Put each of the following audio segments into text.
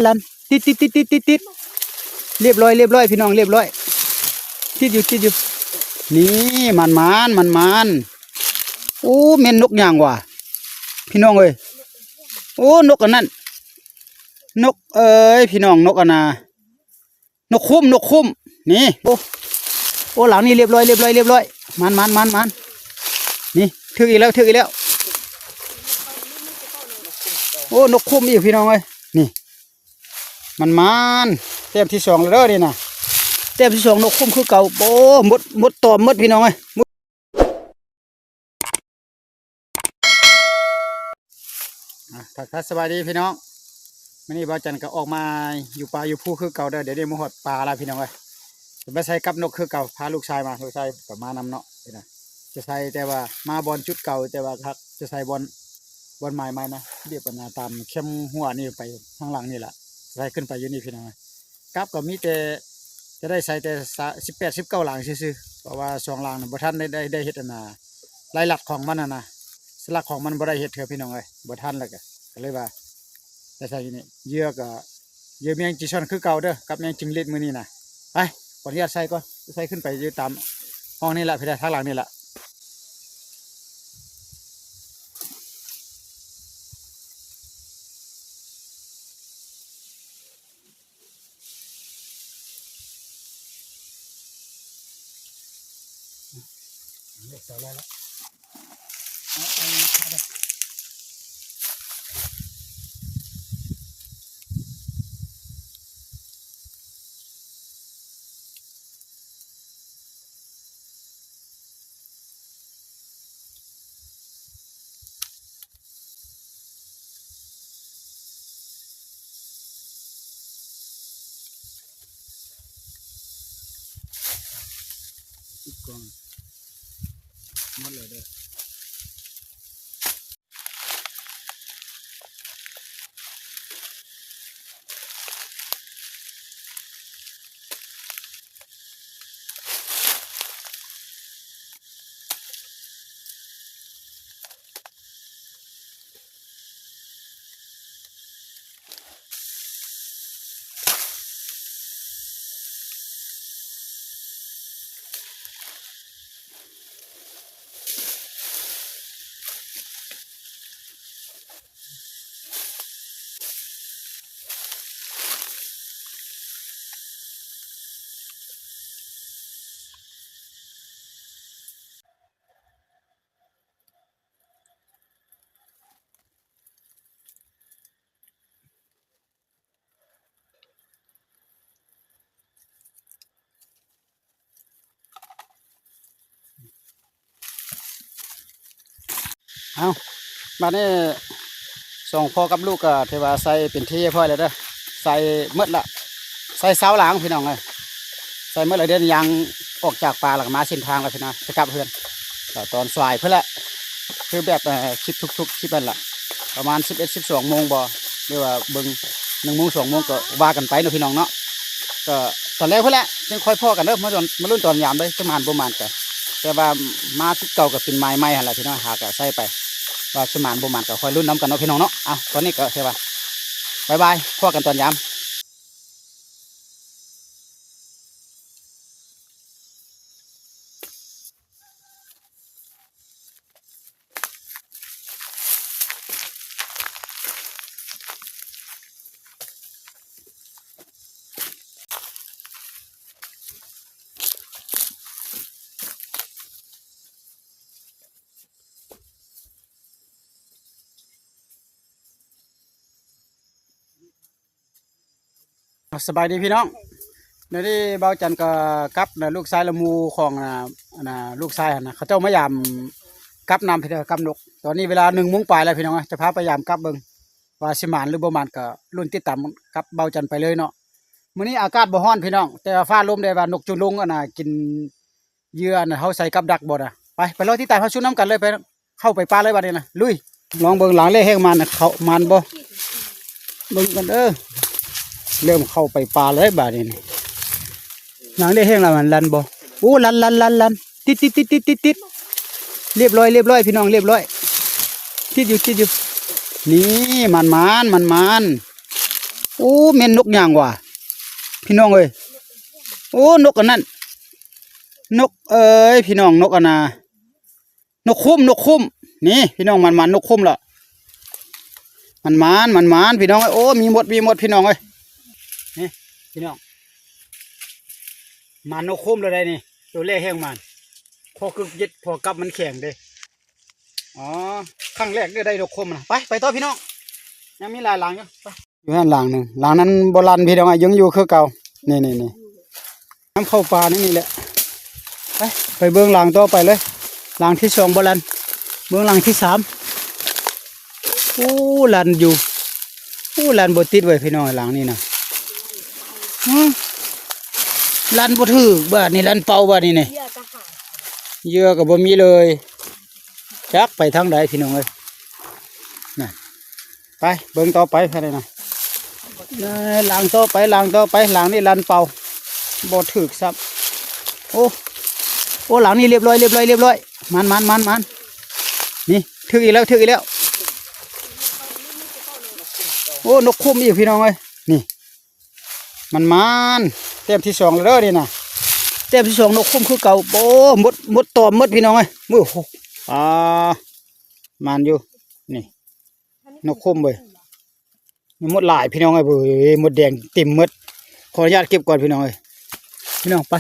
ລັນ ຕິດໆໆໆໆ ລຽບຮ້ອຍ ລຽບຮ້ອຍ ພີ່ນ້ອງ ລຽບຮ້ອຍ ຕິດຢູ່ ຕິດຢູ່ ນີ້ ໝານໆ ໝານໆ. ໂອ້ ແມ່ນນົກຫຍັງຫວາ ພີ່ນ້ອງເອີຍ? ໂອ້ ນົກອັນນັ້ນ ນົກເອີຍ ພີ່ນ້ອງ ນົກອັນນ່າ ນົກຂຸ້ມ ນົກຂຸ້ມ ນີ້ ໂອ້ ໂອ້ ຫຼັງນີ້ລຽບຮ້ອຍ ລຽບຮ້ອຍ ລຽບຮ້ອຍ ໝານໆ ໝານໆ ນີ້ ຖືກອີກແລ້ວ ຖືກອີກແລ້ວ ໂອ້ ນົກຂຸ້ມອີກ ພີ່ນ້ອງເອີຍ ນີ້ ໝານໆ ແຕ້ມທີສອງແລ້ວເດີນີ້ນະ ແຕ້ມທີສອງ ນົກຂຸ້ມຄືເກົ່າ ໂອ້ ໝົດ ໝົດຕອມໝົດ ພີ່ນ້ອງເອີຍ. ອ່ະ ທັກທາຍສະບາຍດີພີ່ນ້ອງ ມື້ນີ້ບ່າວຈັນກໍອອກມາຢູ່ປ່າຢູ່ພູຄືເກົ່າເດີ ດຽວນີ້ມາຮອດປ່າແລ້ວພີ່ນ້ອງເອີຍ ຈະມາໃສ່ກັບນົກຄືເກົ່າ ພາລູກຊາຍມາ ລູກຊາຍກໍມານຳເນາະ ຈະໃສ່ແຕ່ວ່າມາບ່ອນຈຸດເກົ່າ ແຕ່ວ່າຈະໃສ່ບ່ອນ ບ່ອນໝາຍໃໝ່ນະ ລຽບອັນນ່າ ຕາມເຂັມຮົ້ວນີ້ໄປທາງຫຼັງນີ້ລະ ໃສ່ຂຶ້ນໄປຢູ່ນີ້ພີ່ນ້ອງເອີຍ. ກັບກໍມີແຕ່ ຈະໄດ້ໃສ່ແຕ່ສາ ສິບແປດ ສິບເກົ້າຫຼັງຊື່ໆ ເພາະວ່າສອງຫຼັງນັ້ນບໍ່ທັນໄດ້ ໄດ້ ໄດ້ເຮັດອັນນ່າ ລາຍລັດຂອງມັນຫັ້ນນະ ສະຫຼັກຂອງມັນບໍ່ໄດ້ເຮັດເທື່ອພີ່ນ້ອງເອີຍ ບໍ່ທັນ ແລ້ວກໍ ກໍເລີຍວ່າໄດ້ໃສ່ຢູ່ນີ້ ເຫຍື່ອກໍ ເຫຍື່ອແມງຈີຊອນຄືເກົ່າເດີ ກັບແມງຈິງຫຼີດມື້ນີ້ນະ ໄປ ຂໍອະນຸຍາດໃສ່ກ່ອນ ໃສ່ຂຶ້ນໄປຢູ່ຕາມຫ້ອງນີ້ລະ ພີ້ລະ ທາງຫຼັງນີ້ລະ. ຕິດກ້ອງໝົດແລ້ວເດີ. ເອົາ ບາດນີ້ສອງພໍ່ກັບລູກກໍຖືວ່າໃສ່ເປັນທີ່ຮຽບຮ້ອຍແລ້ວເດີ ໃສ່ໝົດລະ ໃສ່ຊາວຫຼັງພີ່ນ້ອງເອີຍ ໃສ່ໝົດລະ ດຽວຍ່າງອອກຈາກປ່າແລ້ວກໍມາເສັ້ນທາງແລ້ວພີ່ນ້ອງ ຈະກັບເຮືອນ ກໍຕອນສາຍພຸ້ນແຫຼະ ຄືແບບ ເອີ ຄລິບທຸກໆຄລິບນັ້ນລະ ປະມານສິບເອັດ ສິບສອງໂມງບໍ່ ຫຼືວ່າເບິ່ງ ໜຶ່ງໂມງ ສອງໂມງ ກໍວ່າກັນໄປເນາະພີ່ນ້ອງເນາະ ກໍຕອນແລງພຸ້ນແຫຼະ ຈຶ່ງຄ່ອຍພໍ້ກັນເດີ ມາ ມາລຸ້ນຕອນຍາມເດີ ຈະໝານບໍ່ໝານກໍ ແຕ່ວ່າມາຈຸດເກົ່າກໍເປັນໝາຍໃໝ່ຫັ້ນລະພີ່ນ້ອງ ຫາກໍໃສ່ໄປ ວ່າຊິໝານບໍ່ໝານກໍຄ່ອຍລຸ້ນນຳກັນເນາະພີ່ນ້ອງເນາະ ເອົາ ຕອນນີ້ກໍຖືວ່າບາຍບາຍ ພໍ້ກັນຕອນຍາມ. ສະບາຍດີພີ່ນ້ອງ ດຽວນີ້ບ່າວຈັນກໍກັບນະ ລູກຊາຍລະໝູ່ຂອງນະ ອັນນະ ລູກຊາຍຫັ້ນນະ ເຂົາເຈົ້າມາຢາມກັບນຳພີ່ນ້ອງ ກັບນົກ ຕອນນີ້ເວລາໜຶ່ງໂມງປາຍແລ້ວພີ່ນ້ອງ ຈະພາໄປຢາມກັບເບິ່ງ ວ່າຊິໝານຫຼືບໍ່ໝານ ກໍລຸ້ນຕິດຕາມກັບບ່າວຈັນໄປເລີຍເນາະ. ມື້ນີ້ອາກາດບໍ່ຮ້ອນພີ່ນ້ອງ ແຕ່ວ່າຟ້າລົມໄດ້ວ່ານົກຈູນລົງ ອັນນະ ກິນເຫຍື່ອ ອັນນະ ເຮົາໃສ່ກັບດັກບໍ່ນະ ໄປ ໄປລໍຕິດຕາມເຮົາສູ່ນຳກັນເລີຍ ໄປ ເຂົ້າໄປປ່າເລີຍບາດນີ້ນະ ລຸຍ ລອງເບິ່ງຫຼັງແລກແຮງມານນະ ເຂົ້າມານບໍ່ ເບິ່ງກັນເດີ ເລີ່ມເຂົ້າໄປປ່າເລີຍບາດນີ້ນະ ຫຼັງແລກແຮງລະມັນລັນບໍ່ ໂອ້ ລັນໆໆໆ ຕິດໆໆໆ ລຽບຮ້ອຍ ລຽບຮ້ອຍ ພີ່ນ້ອງ ລຽບຮ້ອຍ ຕິດຢູ່ ຕິດຢູ່ ນີ້ ໝານໆ ໝານໆ. ໂອ້ ແມ່ນນົກຫຍັງຫວາ ພີ່ນ້ອງເອີຍ. ໂອ້ ນົກອັນນັ້ນ ນົກເອີຍ ພີ່ນ້ອງ ນົກອັນນ່າ ນົກຂຸ້ມ ນົກຂຸ້ມ. ນີ້ພີ່ນ້ອງ ໝານໆ ນົກຂຸ້ມລະ ໝານໆ ໝານໆ ພີ່ນ້ອງເອີຍ. ໂອ້ ມີໝົດ ມີໝົດ ພີ່ນ້ອງເອີຍ. ນີ້ພີ່ນ້ອງ ໝານນົກຂຸ້ມລະໄດ໋ນີ້ ໂຕແລກແຮງໝານ ພໍກຶກເຢັດ ພໍກັບມັນແຂງເດ້. ອໍ ຄັ້ງແລກເດີໄດ້ນົກຂຸ້ມນະ. ໄປ ໄປຕໍ່ພີ່ນ້ອງ ຍັງມີຫຼາຍຫຼັງຢູ່. ໄປ ຢູ່ຫັ້ນຫຼັງໜຶ່ງ ຫຼັງນັ້ນບໍ່ລັ່ນ ພີ່ນ້ອງ ຍັງຢູ່ຄືເກົ່າ. ນີ້ໆໆ ນຳເຂົ້າປ່າໃນນີ້ແຫຼະ. ໄປ ໄປເບິ່ງຫຼັງຕໍ່ໄປເລີຍ ຫຼັງທີສອງບໍ່ລັ່ນ ເບິ່ງຫຼັງທີສາມ. ໂອ້ ລັ່ນຢູ່ ໂອ້ ລັ່ນບໍ່ຕິດເວີຍ ພີ່ນ້ອງ ຫຼັງນີ້ນະ. ຫື ລັ່ນບໍ່ຖືກ ບາດນີ້ລັ່ນເປົ່າ ບາດນີ້ນີ້ ເຫຍື່ອກໍບໍ່ມີເລີຍ ຈັກໄປທາງໃດ ພີ່ນ້ອງເອີຍ. ນະ ໄປເບິ່ງຕໍ່ໄປ ໄປໄດ້ນະ. ເອີ ຫຼັງຕໍ່ໄປ ຫຼັງຕໍ່ໄປ ຫຼັງນີ້ລັ່ນເປົ່າ ບໍ່ຖືກຊ້ຳ. ໂອ້ ໂອ້ ຫຼັງນີ້ລຽບຮ້ອຍ ລຽບຮ້ອຍ ລຽບຮ້ອຍ. ໝານ ໝານ ໝານ ໝານ. ນີ້ ຖືກອີກແລ້ວ ຖືກອີກແລ້ວ. ໂອ້ ນົກຂຸ້ມອີກ ພີ່ນ້ອງເອີຍ. ນີ້ ໝານໆ ແຕ້ມທີສອງແລ້ວເດີນີ້ນະ ແຕ້ມທີສອງ ນົກຂຸ້ມຄືເກົ່າ. ໂອ້ ໝົດ ໝົດຕອມໝົດ ພີ່ນ້ອງເອີຍ. ໂອ້ໂຫ ອ່າ ໝານຢູ່. ນີ້ ນົກຂຸ້ມເວີຍ ມີໝົດຫຼາຍ ພີ່ນ້ອງເອີຍ. ເວີຍ ມົດແດງເຕັມໝົດ. ຂໍອະນຸຍາດເກັບກ່ອນ ພີ່ນ້ອງເອີຍ. ພີ່ນ້ອງ ໄປ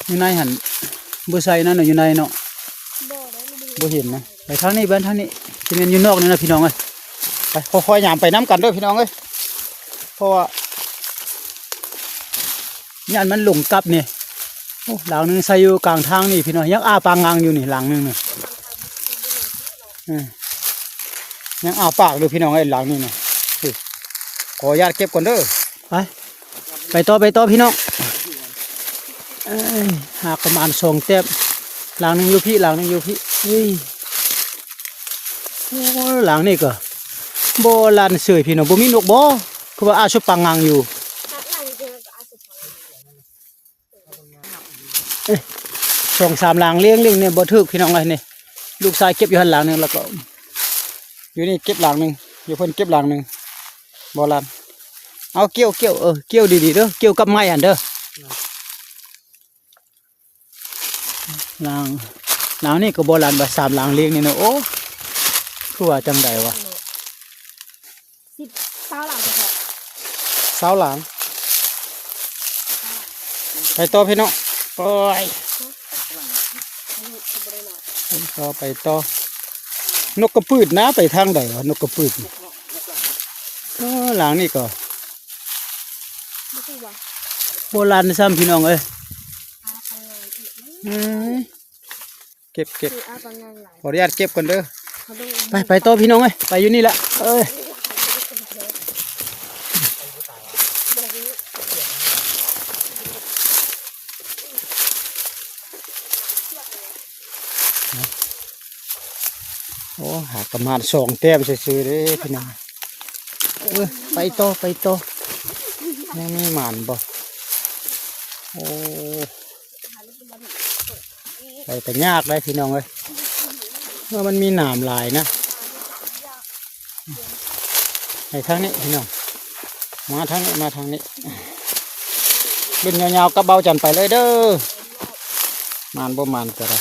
ຢູ່ໃນຫັ້ນ ບໍ່ໃສ່ນັ້ນນະ ຢູ່ໃນເນາະ ບໍ່ເຫັນນະ. ໄປທາງນີ້ ໄປທາງນີ້ ຊິແມ່ນຢູ່ນອກນີ້ນະ ພີ່ນ້ອງເອີຍ. ໄປ ຄ່ອຍໆ ຍາມໄປນຳກັນເດີ ພີ່ນ້ອງເອີຍ ເພາະວ່າ ຢ້ານມັນຫຼົງກັບນີ້. ໂອ້ ຫຼັງໜຶ່ງໃສ່ຢູ່ກາງທາງນີ້ ພີ່ນ້ອງ ຍັງອ້າປາກງາງຢູ່ນີ້ ຫຼັງໜຶ່ງນີ້. ເອີ ຍັງອ້າປາກຢູ່ ພີ່ນ້ອງເອີຍ ຫຼັງນີ້ນະ. ຂໍອະນຸຍາດເກັບກ່ອນເດີ. ໄປ ໄປຕໍ່ ໄປຕໍ່ ພີ່ນ້ອງ. ເອີຍ ຫາກປະມານສອງແຕ້ມ ຫຼັງໜຶ່ງຢູ່ພີ້ ຫຼັງໜຶ່ງຢູ່ພີ້. ເອີຍ ໂອ້ ຫຼັງນີ້ກໍບໍ່ລັ່ນເສີຍ ພີ່ນ້ອງ ບໍ່ມີນົກບໍ ຄືວ່າອ້າຊຸບປາກງາງຢູ່. ເອີຍ ສອງສາມຫຼັງລຽງໆ ນີ້ບໍ່ຖືກ ພີ່ນ້ອງເອີຍ. ນີ້ ລູກຊາຍເກັບຢູ່ຫັ້ນຫຼັງໜຶ່ງ ແລ້ວກໍຢູ່ນີ້ເກັບຫຼັງໜຶ່ງ ຢູ່ເພິ່ນເກັບຫຼັງໜຶ່ງ ບໍ່ລັ່ນ. ເອົາ ກ່ຽວ ກ່ຽວ ເອີ ກ່ຽວດີໆເດີ ກ່ຽວກັບໄມ້ຫັ້ນເດີ. ຫຼັງ ຫຼັງນີ້ກໍບໍ່ລັ່ນວ່າ ສາມຫຼັງລຽງນີ້ເນາະ. ໂອ້ ຄືວ່າຈັ່ງໃດວະ ສິບ ຊາວຫຼັງເສຍເທາະ ຊາວຫຼັງ. ໄປຕໍ່ ພີ່ນ້ອງ. ໂອ້ຍ ໄປຕໍ່ ໄປຕໍ່. ນົກກະປືດນະ ໄປທາງໃດວະ ນົກກະປືດນີ້. ເອີ ຫຼັງນີ້ກໍບໍ່ລັ່ນຊ້ຳ ພີ່ນ້ອງເອີຍ. ເອີຍ ເກັບ ເກັບ ຂໍອະນຸຍາດເກັບກ່ອນເດີ. ໄປ ໄປຕໍ່ ພີ່ນ້ອງເອີຍ ໄປຢູ່ນີ້ລະ. ເອີຍ ໂອ້ ຫາກະມານສອງແຕ້ມຊື່ໆເດ້ ພີ່ນ້ອງ. ເອີ ໄປຕໍ່ ໄປຕໍ່ ຍັງມີໝານບໍ່? ໂອ້ ໄປກໍຍາກໄດ໋ ພີ່ນ້ອງເອີຍ ເພາະມັນມີໜາມຫຼາຍນະ. ໄປທາງນີ້ ພີ່ນ້ອງ ມາທາງນີ້ ມາທາງນີ້. ລຸ້ນຍາວໆກັບເບົາຈັນໄປເລີຍເດີ ໝານບໍ່ໝານກໍໄດ້.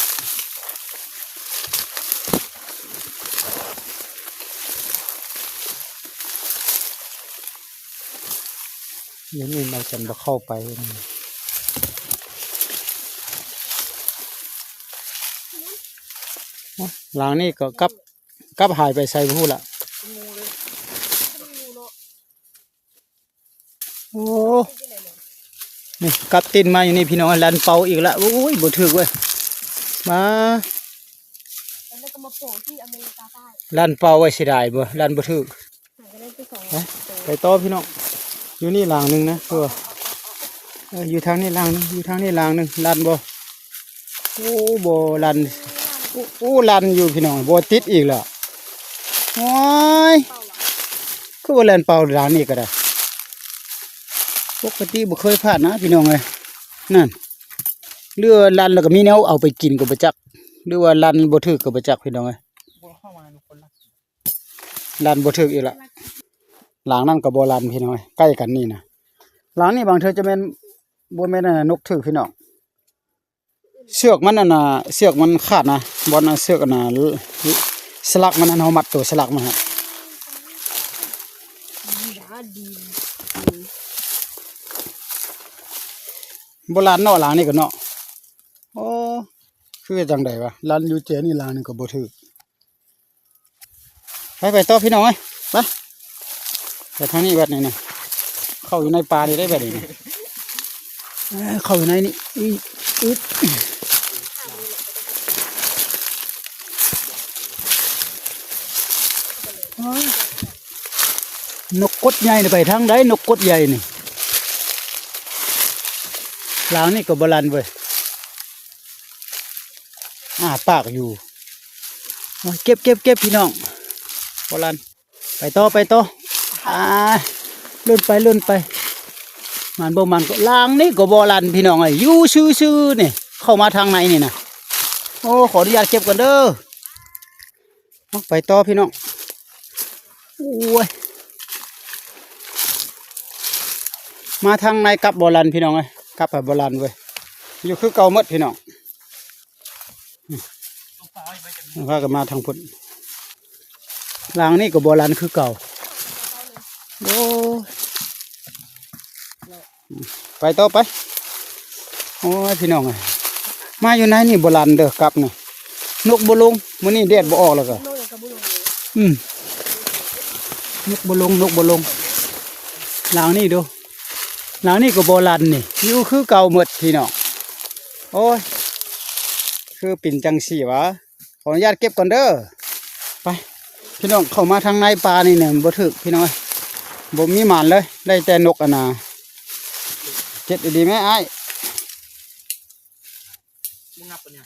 ດຽວນີ້ເຮົາຈະບໍ່ເຂົ້າໄປ. ໂອ້ຍ ຫຼັງນີ້ກໍກັບ ກັບຫາຍໄປໃສບໍ່ຮູ້ລະ. ໂອ້ ນີ້ກັບຕີນມາຢູ່ນີ້ ພີ່ນ້ອງ ລັ່ນເປົ່າອີກລະ. ໂອ້ຍ ບໍ່ຖືກເວີຍ ມາ ແລ້ວກໍມາໂຜທີ່ອາເມລິກາໃຕ້. ລັ່ນເປົ່າໄວ້ ເສຍດາຍບໍ່ ລັ່ນບໍ່ຖືກ. ໄປ ໄປຕໍ່ ພີ່ນ້ອງ ຢູ່ນີ້ຫຼັງໜຶ່ງນະ ເອີ ຢູ່ທາງນີ້ຫຼັງໜຶ່ງ ຢູ່ທາງນີ້ຫຼັງໜຶ່ງ. ລັ່ນບໍ່? ໂອ້ ບໍ່ລັ່ນ. ໂອ້ ໂອ້ ລັ່ນຢູ່ ພີ່ນ້ອງ ບໍ່ຕິດອີກລະ. ໂອ້ຍ ຄືວ່າລັ່ນເປົ່າຫຼັງນີ້ກໍໄດ້ ປົກກະຕິບໍ່ເຄີຍພາດນະ ພີ່ນ້ອງເອີຍ. ນັ້ນ ຫຼືວ່າລັ່ນແລ້ວກໍມີແນວເອົາໄປກິນກໍບໍ່ຈັກ ຫຼືວ່າລັ່ນບໍ່ຖືກກໍບໍ່ຈັກ ພີ່ນ້ອງເອີຍ. ລັ່ນບໍ່ຖືກອີກລະ. ລາງນັ້ນກໍບໍ່ລັ່ນພີ່ນ້ອງເອີຍ ໃກ້ກັນນີ້ນະ. ລາງນີ້ບາງເທື່ອຈະແມ່ນ ບໍ່ແມ່ນອັນນັ້ນ ນົກຖືກພີ່ນ້ອງ. ເຊືອກມັນອັນນ່າ ເຊືອກມັນຂາດນະ ບ່ອນອັນເຊືອກອັນນ່າ ສະຫຼັກມັນ ອັນເຮົາມັດຕົວສະຫຼັກມັນຫັ້ນ. ບໍ່ລັ່ນເນາະ ລາງນີ້ກໍເນາະ. ໂອ້ ຄືຈັ່ງໃດວະ ລັ່ນຢູ່ແຈນີ້ ລາງນີ້ກໍບໍ່ຖືກ. ໄປ ໄປຕໍ່ພີ່ນ້ອງເອີຍ ໄປ ໄປທາງນີ້ບັດນີ້ນະ. ເຂົ້າຢູ່ໃນປ່ານີ້ໄດ້ບັດນີ້ນະ ເອີ ເຂົ້າຢູ່ໃນນີ້ອີກ ອຶບ ນົກກົດໃຫຍ່ນີ້ໄປທາງໃດ ນົກກົດໃຫຍ່ນີ້? ລາງນີ້ກໍບໍ່ລັ່ນເວີຍ. ອ້າປາກຢູ່. ໂອ້ຍ ເກັບ ເກັບ ເກັບ ພີ່ນ້ອງ ບໍ່ລັ່ນ. ໄປຕໍ່ ໄປຕໍ່ ອ່າ ລຸ້ນໄປ ລຸ້ນໄປ ໝານບໍ່ໝານກໍ ລາງນີ້ກໍບໍ່ລັ່ນພີ່ນ້ອງເອີຍ ຢູ່ຊື່ໆນີ້ ເຂົ້າມາທາງໃນນີ້ນະ. ໂອ້ ຂໍອະນຸຍາດເກັບກ່ອນເດີ. ເອົາ ໄປຕໍ່ພີ່ນ້ອງ. ໂອ້ຍ ມາທາງໃນກັບບໍ່ລັ່ນພີ່ນ້ອງເອີຍ ກັບໄປບໍ່ລັ່ນເວີຍ ຢູ່ຄືເກົ່າໝົດພີ່ນ້ອງ. ອືມ ພາກັນມາທາງພຸ້ນ ລາງນີ້ກໍບໍ່ລັ່ນຄືເກົ່າ. ໂອ້ຍ ໄປຕໍ່ໄປ. ໂອ້ຍ ພີ່ນ້ອງເອີຍ ມາຢູ່ໃນນີ້ບໍ່ລັ່ນເດີ ກັບນີ້ ນົກບໍ່ລົງ. ມື້ນີ້ແດດບໍ່ອອກແລ້ວກໍ ອືມ ນົກບໍ່ລົງ ນົກບໍ່ລົງ. ລາງນີ້ດູ ລາງນີ້ກໍບໍ່ລັ່ນນີ້ ຢູ່ຄືເກົ່າໝົດພີ່ນ້ອງ. ໂອ້ຍ ຄືເປັນຈັ່ງຊີ້ຫວາ. ຂໍອະນຸຍາດເກັບກ່ອນເດີ. ໄປ ພີ່ນ້ອງ ເຂົ້າມາທາງໃນປ່ານີ້ນະ ບໍ່ຖືກພີ່ນ້ອງເອີຍ ບໍ່ມີໝານເລີຍ ໄດ້ແຕ່ນົກອັນນ່າ. ເຈັດດີໆແມ່ອ້າຍ ບໍ່ງັບປານນີ້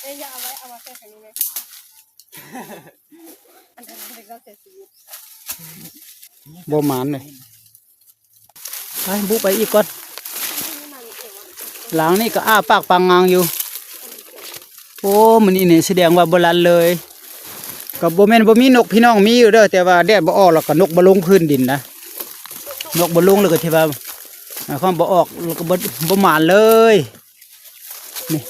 ເອີຍ ຢ່າເອົາໄວ້ ເອົາມາໃສ່ທາງນີ້ແມ່ ອັນນັ້ນເປັນເລື່ອງເສຍຊີວິດ ບໍ່ໝານເລີຍ. ໄປ ບຸໄປອີກກ່ອນ. ຫຼັງນີ້ກໍອ້າປາກປາງງາງຢູ່. ໂອ້ ມື້ນີ້ນີ້ສະແດງວ່າບໍ່ລັ່ນເລີຍ. ກໍບໍ່ແມ່ນບໍ່ມີນົກພີ່ນ້ອງ ມີຢູ່ເດີ ແຕ່ວ່າແດດບໍ່ອອກ ແລ້ວກໍນົກບໍ່ລົງພື້ນດິນນະ. ນົກບໍ່ລົງ ແລ້ວກໍທີ່ວ່າ ໝາຍຄວາມບໍ່ອອກ ແລ້ວກໍບໍ່ ບໍ່ໝານເລີຍ. ນີ້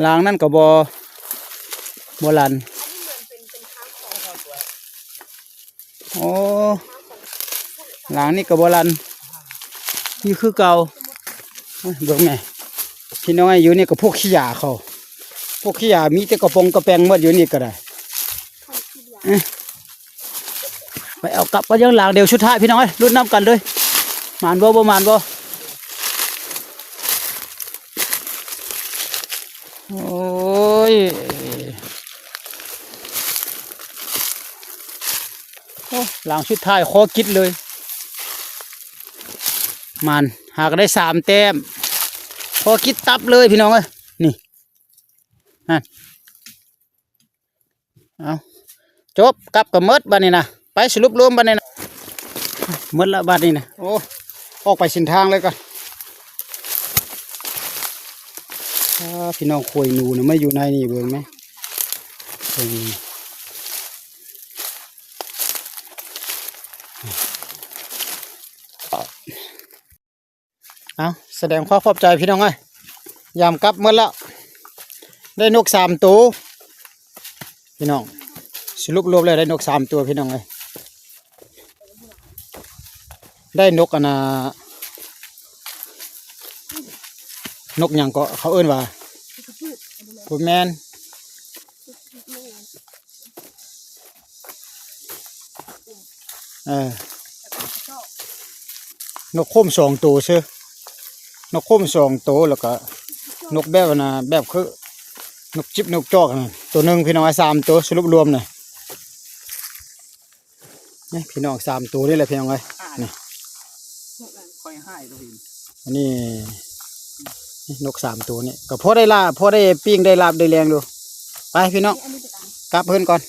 ຫຼັງນັ້ນກໍບໍ່ ບໍ່ລັ່ນ. ໂອ້ ຫຼັງນີ້ກໍບໍ່ລັ່ນ ຢູ່ຄືເກົ່າ. ໂອ້ຍ ເບິ່ງແມ່ ພີ່ນ້ອງເອີຍ ຢູ່ນີ້ກໍພວກຂີ້ຢາເຂົາ ພວກຂີ້ຢາ ມີແຕ່ກະປອງກະແປງໝົດ ຢູ່ນີ້ກໍໄດ້. ເອີ ໄປເອົາກັບກັນຢ່າງຫຼັງດຽວສຸດທ້າຍ ພີ່ນ້ອງເອີຍ ລຸ້ນນຳກັນເດີ ໝານບໍ່ ບໍ່ໝານບໍ່. ໂອ້ຍ ໂອ້ ຫຼັງສຸດທ້າຍຂໍກິດເລີຍ ໝານ ຫາກໍໄດ້ສາມແຕ້ມ ຂໍກິດຕັບເລີຍ ພີ່ນ້ອງເອີຍ. ນີ້ ຫັ້ນ ເອົາ ຈົບ ກັບກໍໝົດບາດນີ້ນະ. ໄປສະຫຼຸບລວມບາດນີ້ນະ ໝົດລະບາດນີ້ນະ. ໂອ້ ອອກໄປເສັ້ນທາງເລີຍກ່ອນ. ອ່າ ພີ່ນ້ອງ ຂ້ອຍໜູນະ ມາຢູ່ໃນນີ້ເບິ່ງແມະ. ເອີ ເອົາ ສະແດງຄວາມຂອບໃຈພີ່ນ້ອງເອີຍ ຍາມກັບໝົດແລ້ວ ໄດ້ນົກສາມໂຕພີ່ນ້ອງ. ສະຫຼຸບລວມແລ້ວໄດ້ນົກສາມໂຕພີ່ນ້ອງເອີຍ. ໄດ້ນົກອັນນ່າ ນົກຫຍັງເກາະ ເຂົາເອີ້ນວ່າ ບໍ່ແມ່ນ ເອີ ນົກໂຄມສອງໂຕຊື່ ນົກໂຄມສອງໂຕ ແລ້ວກະນົກແບບອັນນ່າ ແບບຄືນົກຈິບນົກຈອກຫັ້ນ ໂຕໜຶ່ງພີ່ນ້ອງ ສາມໂຕສະຫຼຸບລວມນະ. ນີ້ພີ່ນ້ອງ ສາມໂຕນີ້ແຫຼະພີ່ນ້ອງເອີຍ ນີ້ ຂ້ອຍຫາຍໂຕນີ້ ອັນນີ້ ນີ້ນົກສາມໂຕນີ້ ກໍພໍໄດ້ລາບ ພໍໄດ້ປີ້ງໄດ້ລາບໄດ້ແລງຢູ່. ໄປພີ່ນ້ອງ ກັບເຮືອນກ່ອນ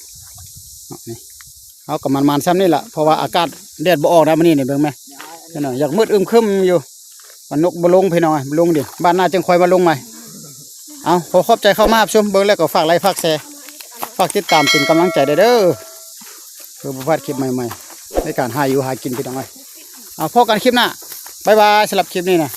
ນີ້ ເຮົາກໍໝານໆຊ່ຳນີ້ລະ ເພາະວ່າອາກາດແດດບໍ່ອອກນະມື້ນີ້ນີ້ ເບິ່ງແມະ ພີ່ນ້ອງ ຢາກມືດອຶມຄຶມຢູ່ ວ່ານົກບໍ່ລົງພີ່ນ້ອງເອີຍ ບໍ່ລົງດິ ບາດໜ້າຈຶ່ງຄ່ອຍມາລົງໃໝ່. ເອົາ ຂໍຂອບໃຈເຂົ້າມາຮັບຊົມ ເບິ່ງແລ້ວກໍຝາກໄລຄ໌ ຝາກແຊ ຝາກຕິດຕາມເປັນກຳລັງໃຈແດ່ເດີ. ພື່ອບໍ່ພາດຄລິບໃໝ່ໆ ໃນການຫາຢູ່ຫາກິນ ພີ່ນ້ອງເອີຍ. ເອົາ ພົບກັນຄລິບໜ້າ ບາຍບາຍ. ສຳລັບຄລິບນີ້ນະ